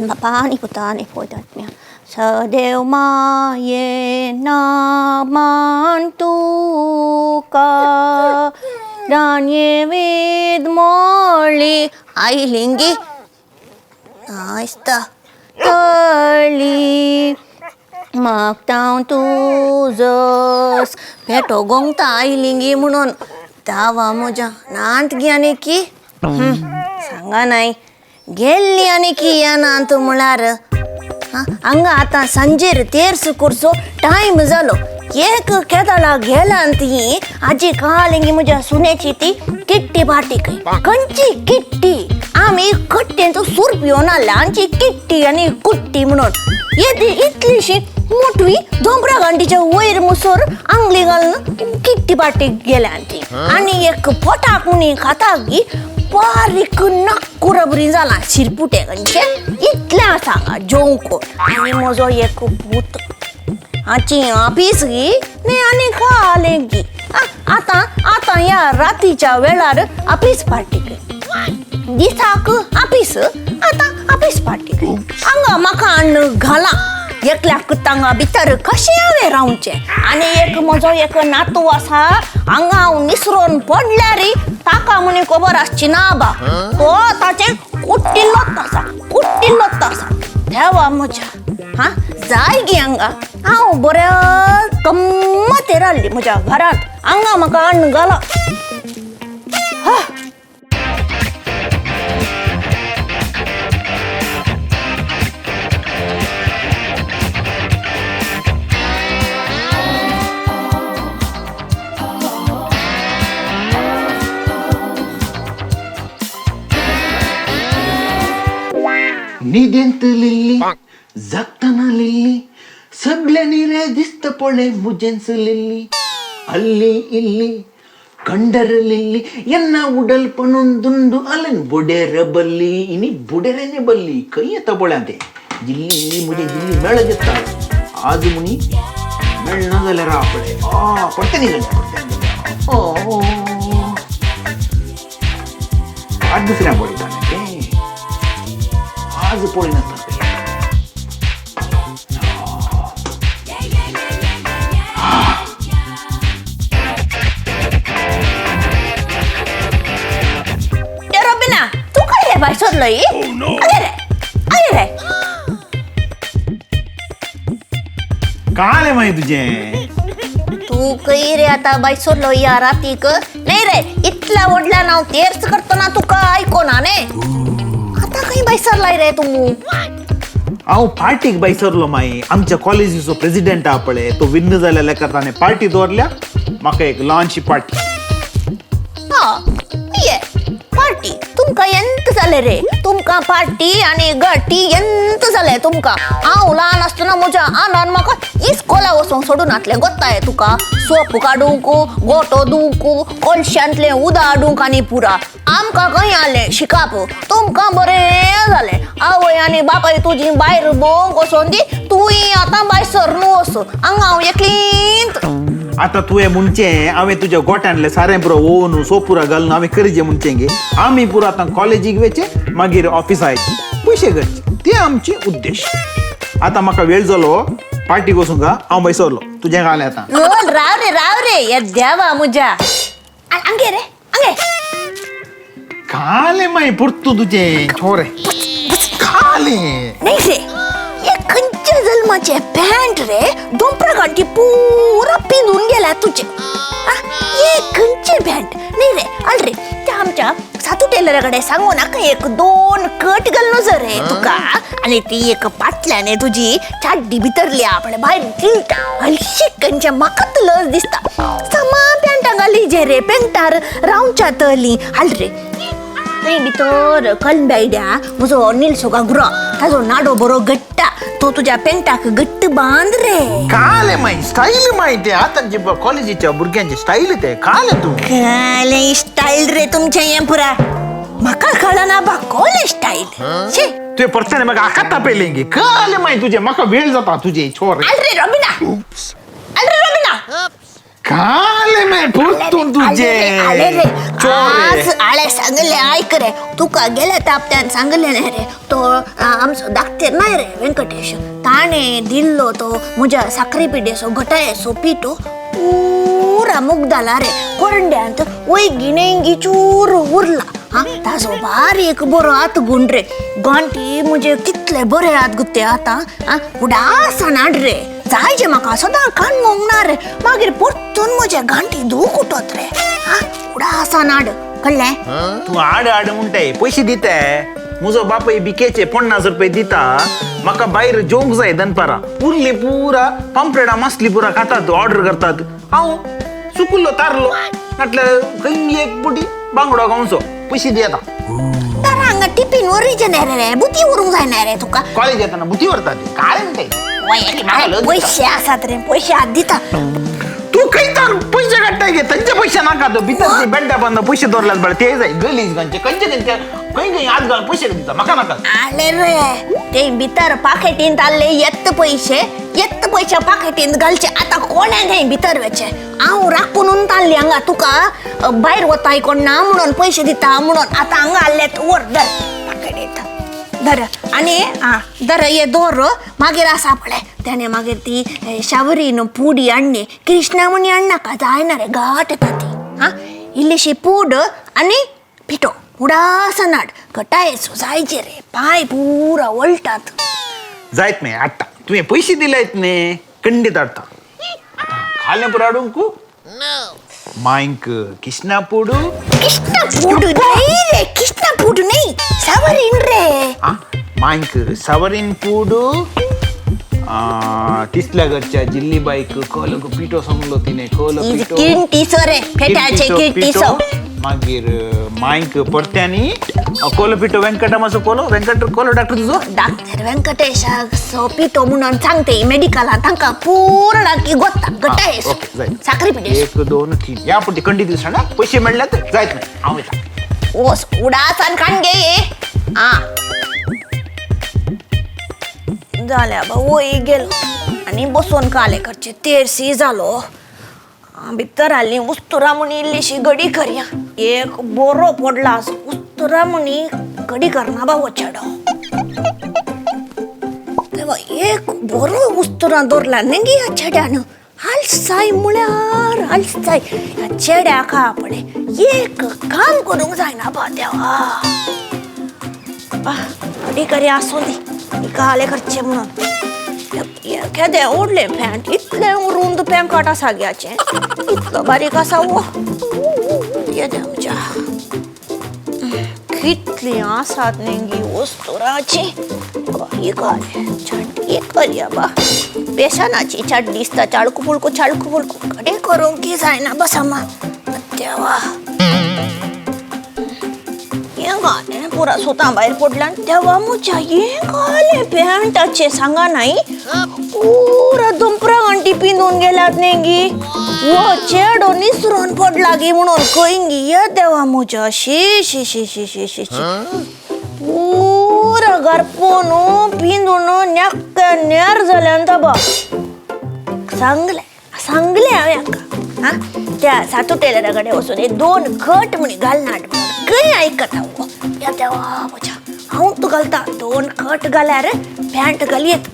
बापा आनी पुता आनी पवित्र आत्म्या सदैव माये नामान तुका राणये वेद मोळी आयलिंगी आयस्ता तळी मागता तुजस पेटो गोंगता आयलिंगी म्हणून दावा म्हज्या नांत गी आनी की सांगा नाय गेल्ली आनी की या नांत म्हळ्यार हांगा आतां सांजेर तेर्स करचो टायम जालो एक केदळा गेला ती आजी कालिंगी म्हज्या सुनेची ती किट्टी पार्टी खंय खंयची किट्टी आमी कट्टेंचो सूर पिवन आमची किट्टी आनी कुट्टी म्हणून येदी इतलीशी मोटवी दोंबरा गांडीच्या वयर मुसोर आंगली घालून किट्टी पार्टी गेल्या ती आनी एक पोटाक मुनी खाता गी बारीक नाक्कुरा बरी जाला शिरपुटे खंयचे इतलें आसा हांगा जेवंक आनी म्हजो एक पूत आची ऑफिस गी न्ही आनी खालें गी आतां आतां ह्या रातीच्या वेळार ऑफिस पार्टी दिसाक ऑफिस आतां ऑफिस पार्टी हांगा म्हाका हाडून घाला एकल्याक तांगा भितर कशें हांवें रावचें आनी एक म्हजो एक नातू आसा हांगा हांव निसरोन पडल्यार ताका म्हणी खबर आसची ना बा तो ताचें कुट्टिल्लोच आसा कुट्टिल्लोच आसा देवा म्हज्या हां जाय गी हांगा हांव बऱ्या गम्मतेर आसली म्हज्या घरांत हांगा म्हाका हाडून घाला. निदेंत लिल्ली जगतना लिल्ली सगळ्यांनी रे दिसत पळय मुजेंच लिल्ली अल्ली इल्ली कंडर लिल्ली एन्ना उडल पणून दुंदू अलन बुडेर बल्ली इनी बुडेरेने बल्ली खंय येता पळय ते जिल्ली मुजे जिल्ली मेळ दिसता आज मुनी मेळना जाल्यार राव पळय आ पडते न्ही पडते ओ आज दुसऱ्या पळयता ते आज पळयनासता. रॉबिना तूं खंय रे बाय सोदलोय? आगे रे आगे रे कालें मागीर तुजें तूं खंय रे आतां बाय सोदलो ह्या रातीक? न्ही रे इतल्या व्हडल्यान हांव तेर्स करतना तुका आयकोना न्ही आतां खंय बाय सरलाय रे तूं? हांव पार्टीक बाय सरलो माई आमच्या कॉलेजीचो प्रेसिडेंट आहा पळय तो विन्न जाल्या लेखा ताणें पार्टी दवरल्या म्हाका एक ल्हानशी पार्टी. हा ये पार्टी तुमकां एंत जालें रे तुमकां पार्टी आनी गटी एंत जालें तुमकां. हांव ल्हान आसतना म्हज्या आनान म्हाका इस्कोला वचोंक सोडून नातलें गोत्ताय तुका सोप काडूंक गोटो धुवंक कोळशांतलें उदक हाडूंक आनी पुरा आमकां खंय आसलें शिकाप तुमकां बरें जालें आवय आनी बापाय तुजी भायर भोंवंक वचोन दी तूंय आतां भायर सरनू वच हांगा हांव एकलींत. आतां तुवें म्हणचें हांवें तुज्या गोट्यांतलें सारें पुरो ओवन सोपुरा घालून हांवें करचें म्हणचें गे आमी पुरो आतां कॉलेजीक वयचें मागीर ऑफिसा येचें पयशे करचे ते आमचे उद्देश. आतां म्हाका वेळ जालो पार्टीक वचूंक हांव भायर सरलो तुजें घालें आतां. राव रे राव रे हे देवा म्हज्या आंगे रे आंगे कालें मागीर पुरतू तुजें छोरे कालें न्ही रे हे खंयच्या जल्माचे पॅन्ट रे दोंपरा गांठी पुरा पिंजून गेल्या तुजे हे खंयचे पॅन्ट न्ही रे आल रे त्या आमच्या सातू टेलरा कडेन सांगू नाका एक दोन कट घालून जर रे तुका आनी ती एक पाटल्यान तुजी चाड्डी भितरली आपणे भायर दिलता हलशी खंयच्या म्हाका लज दिसता समा पॅन्टां घाली जे रे पेंटार रावच्या तली हाल रे थंय भितर कलंब्याड्या म्हजो अनिल सोगा गुरो ताजो नाडो बरो घट्टा तो तुज्या पेंटाक घट्ट बांद रे. कालें मागीर स्टायल मागीर ते आतांचे कॉलेजीच्या भुरग्यांचे स्टायल ते कालें तूं कालें स्टायल रे तुमचें हें पुरा म्हाका कळना बा कोलें स्टायल शे. तुवें परत्यान म्हाका आकात तापयलें गे कालें मागीर तुजें म्हाका वेळ जाता तुजें छोरे. आल रे रॉबिना आल रे रॉबिना. घाले मे परतून तुजे. आले रे. चोर. आळे सांगले आयक रे, तुका गेले तापत्यान सांगले न्ही रे, तो आमचो धाकटेर नाही रे व्यंकटेश, ताणे दिल्लो तो म्हज्या साखरी पिड्याचो घटायेचो पिठो पुरा मुगदाला रे. कोरंड्यांत वैगी नेंगी चूर उरला. हा ताजो बारीक बरो हात गुण रे. गांठी म्हजे कितले बरे हात गुत्ते आतां. आं उडासान हाड रे, जायचे म्हाका सदां कान मोंगना रे, मागीर परतून म्हजे गांठी दूख उठत रे. हा उडासान हाड, कळ्ळें? तूं हाड हाड म्हणटाय, पयशे दिताय. म्हजो बापूय बिकेचे 50 रुपये दिता म्हाका, भायर जेवंक जाय दनपारां. उरली पुरा पांपलेटां मासली पुरा खातात, ऑर्डर करतात. हांव सुकुल्लो तारलो म्हटल्यार खंय एक पुटी बांगडो गांवचो. पयशे दी आतां. तर हांगा टिफिन व्हरीचें न्ही रे, बुती व्हरूंक जायना रे तुका. कॉलेज येताना बुती व्हरता ती काय म्हणटाय? पयशे आसात रे, पयशे हात दिता. तू खंय तर पयशे काडटाय गे? थंयचे पयशे नाका. तो भितर ते बेड्डा बांद पयशे दवरल्यात बरे ते जाय. गलीज खंयचे खंयचे खंयचे खंय खंय हात घाल पयशे दिता म्हाका नाका. आले रे ते भितर पाकेटींत आसले येत पयशे, येत पयशे पाकेटींत घालचे. आतां कोणें थंय भितर वचें? हांव राखून ताल्ली हांगा तुका, भायर वताय कोण ना म्हणून पयशे दिता म्हणून. आतां हांगा आसले व्हर, धर पाकेटींत धर. आनी आं धर हे दवर. मागीर आसा पळय तेणें मागीर ती शावरीन पुडी हाडली. कृष्णा म्हणी हाडनाका, जायना रे, घाट येता ती. आं इल्लीशी पूड आनी पिठो उडासान हाड. घटायचो जायचे रे, पांय पुरा वळटात. जायत न्ही हाडटा. तुवें पयशे दिल्यात न्ही, खंडीत हाडटा. खालें पुरो हाडूंक मांयक किष्णा पुडू. कृष्णा पूड न्ही रे, कृष्णा पूड न्ही, सावरीन रे. आं मांयक सावरीन पुडू. तिसल्या घरच्या जिल्ली बाईक कोलो पिठो सांगलो तिने, कोलो पिठो. किंटीसो रे, फेट्याचे किंटीसो. मागीर मांयक परत्यांनी कोलो पिठो. व्यंकटामाचो कोलो, व्यंकट कोलो डॉक्टर तुजो डॉक्टर व्यंकटेशाक सो पिठो म्हणून सांगते मेडिकलान, तांकां पुर्ण की गोत्ता घटाय साखरी पिठे. 1 2 3 ह्या पुटी खंडीत दिसना. पयशे मेळ्ळ्यात जायत न्ही, हांव वयता. ओस उडासान काण गे. आं जाल्या बा, वय गेलो आनी बसोन काले करचे तेरसी जालो. भितर हाडली उस्तुरा म्हणी इल्लीशी गडी करया. एक बरो पडला असो उस्तुरा म्हणी गडी करना बा हो चेडो. तेव्हा एक बरो उस्तुरा दवरला न्ही गे ह्या चेड्यान. हालसाय म्हळ्यार हालसाय ह्या चेड्याक. हा पळय एक काम करूंक जायना बा देवा. गडी करया, आसूं दी, काले करचे म्हणून. केदें ओडलें पॅन्ट, इतलें रुंद पॅन्ट आसा ग्याचें, इतलो बारीक आसा वो. येदें आमच्या कितलीं आसात न्ही गी वस्तुराची. ही घाल चाड्डी करया बा, बेसनाची चाड्डी दिसता, चाळकू पुळकू चाळकू पुळकू. कडे करूंक की जायना बसमा देवा. हें घालें पुरा सुतां भायर पडल्यान देवा म्हज्या. हें घालें पॅन्टाचें सांगा न्हय, पुरा दोंपरा घांटी पिंदून गेल्यात न्ही गी. हो चेडो निसरून पडला गी म्हणून खंय गी. ये देवा म्हज्या, शी शी शी शी शी शी पुरा गारपोन पिंदून नेक्क नेर जाल्यान ताबा. सांगलें सांगलें हांवें हाका. आं त्या सातू टेलरा कडेन वचून एक 2 कट म्हणी घालना, खंय आयकता हो. या देवा म्हज्या, हांव तूं घालता 2 कट घाल्यार पॅन्ट घालयेत.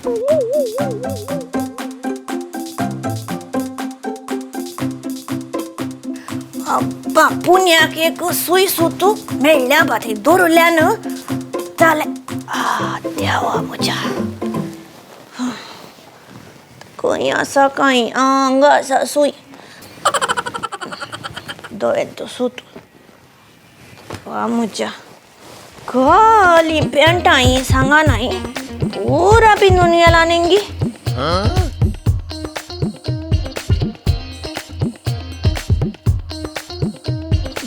अब्बा पुण्याक एक सूय सुतू मेळ्ळ्या बा, थंय दवरल्यान जालें. आ देवा म्हज्या, खंय आसा कांय? हांगा आसा सूय. दोळ्यान तो सूत. वा म्हज्या, खाली पॅन्टां ही सांगा न्हय, पुरा पिंदून गेला न्ही गी.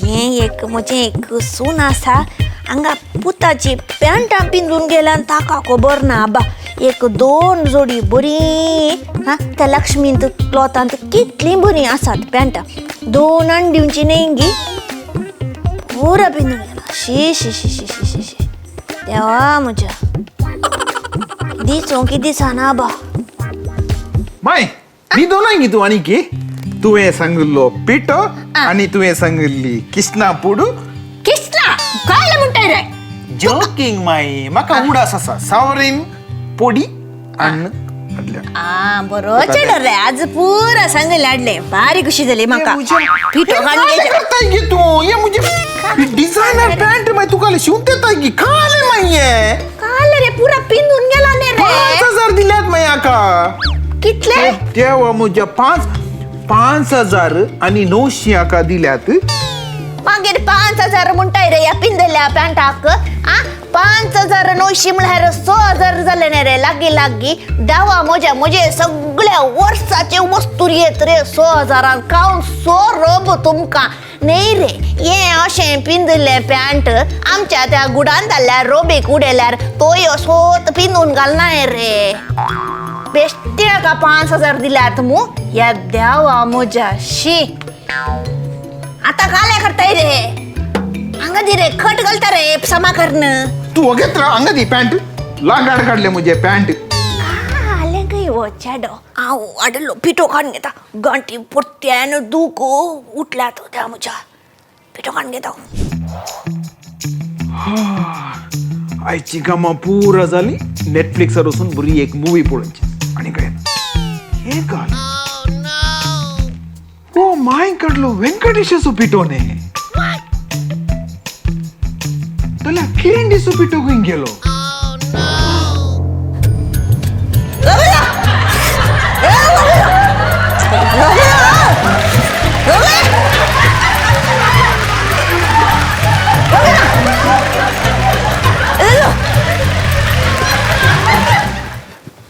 हें एक म्हजें एक सून आसा हांगा, पुताची पॅन्टां पिंदून गेल्यान ताका खबर ना आबा. 1 2 जोडी बरी. हा त्या लक्ष्मींत क्लॉतांत कितलीं बरीं आसात पॅन्टां, 2 आनी दिवची न्ही गी. पुरा पिंदून गेला. शी शी शी शी शी शी शी देवा म्हज्या, दिसों की दिसना बा. माय न्हिदो ना गी तूं आनी की? तुवें सांगिल्लो पिठो आनी तुवें सांगिल्ली किसना पुडू. किसना काय म्हणताय रे? जोकिंग माई, म्हाका उडास आसा. सावरीन पोडी आनी हाडल्या. आ बरो चेडो रे, आज पुरा सांगले हाडले, भारी खुशी जाली म्हाका. पिठो काडून काय घे. करताय गे तूं? हे मुझे डिझायनर पॅन्ट माई तुका शिवून देताय की काले माई हे? काल रे पुरा पिंदून गेला ने रे. 5000 दिल्यात माई आका. कितले? देवा मुझ्या, पाच 5000 आणि 900 आका दिल्यात. मागीर 5000 म्हणटाय रे या पिंदल्या पॅन्टाक? आ 5900 म्हळ्यार 6000 जाले न्ही रे लागीं लागीं. देवा म्हज्या, म्हजे सगळ्या वर्साचे वस्तूर येत रे 6000न. खावन सो रोब तुमकां न्ही रे. हें अशें पिंदलें पॅन्ट आमच्या त्या गुडान जाल्ल्या रोबीक उडयल्यार तोय असोत पिंदून घालना रे. बेश्टी हाका 5000 दिल्यात मू ह्या. देवा म्हज्या, शी. आता काले करताय रे? हांगा दी रे, खट घालता रे समा करून. तू वगैरे हांगा दी पॅन्ट. लागाड काडले मुझे पॅन्ट. आलें गय हो चेडो. हांव हाडिल्लो पिठो काडून घेता. गांठी परत्यान दूख उठल्या तो त्या म्हज्या. पिठो काडून घेता. आयची कामां पुरा जाली. नेटफ्लिक्सार वचून बरी एक मुवी पळोवची आनी काय हे काय. ओ my काडलो व्यंकटेशाचो पिठो न्ही, जाल्यार किरणीचो पिठो खंय गेलो?